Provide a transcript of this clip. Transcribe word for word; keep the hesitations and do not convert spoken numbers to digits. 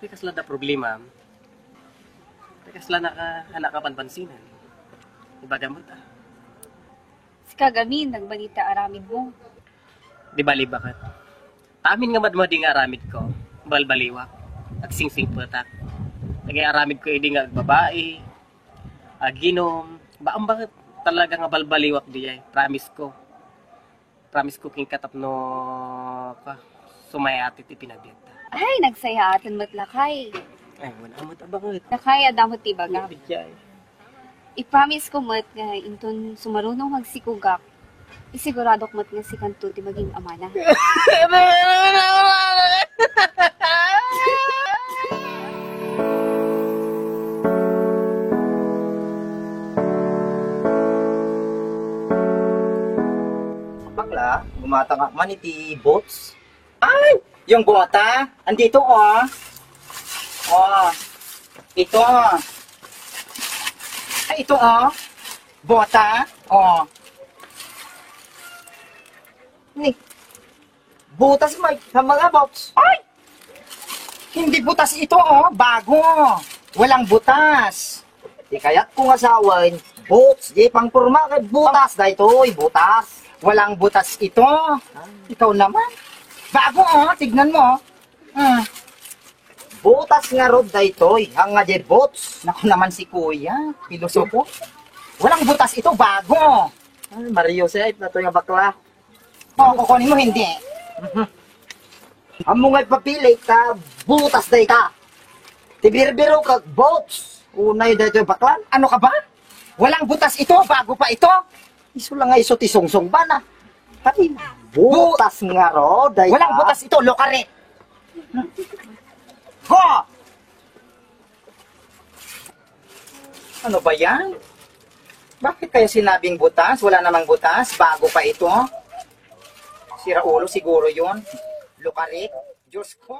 Kasla da problema? Kasla naka, anak nga panpansinan? Ibaga mo ta. Sika gamin, nagbalita aramid mo. Di bali bakat. Amin nga madmadi nga aramid ko, balbaliwak, agsingsingpetak. Nagay aramid ko idi nga agbabai, aginom, baam bakat talaga nga balbaliwak diay, promise ko. Promise ko kenka tapno, ka, sumayaat iti pinabiagta. Ay, nagsayaaten met lakay. Ay, wala met a baket. Lakay, adda met ti ibagam. Idiay. I-promise ko met nga inton sumarunong agsikugak, isiguradok met nga sikanto ti maging amana. Bakla, gumatangak man iti boots. Ay! Yung bota? Andito, oh. Oh. Ito. Ay, ito, oh. Bota. Oh. Ni, butas, may, sa mga box. Ay! Hindi butas ito, oh. Bago. Walang butas. Di kayat kong asawan, boots, di pangpurma kay butas, daytoy, butas. Walang butas ito. Ikaw naman. Bago, oh, tignan mo. Hmm. Butas nga rod daytoy, ang nga di boots. Naku naman si Kuya, pilosopo. Walang butas ito, bago. Ah, Mario, si Aip na to nga bakla. Oh, kukunin mo, hindi. Amo nga ipapili ta, butas dayta. Ti birbiro kag boats. Unay daytoy baklan. Ano ka ba? Walang butas ito, bago pa ito. Isu lang nga isu ti sungsong ba na? Pati butas nga ro, dayta. Walang butas ito, lokari. Go! Ano ba yan? Bakit kaya sinabing butas? Wala namang butas. Bago pa ito. Sira ulo siguro yun. Lukarik. Diyos ko.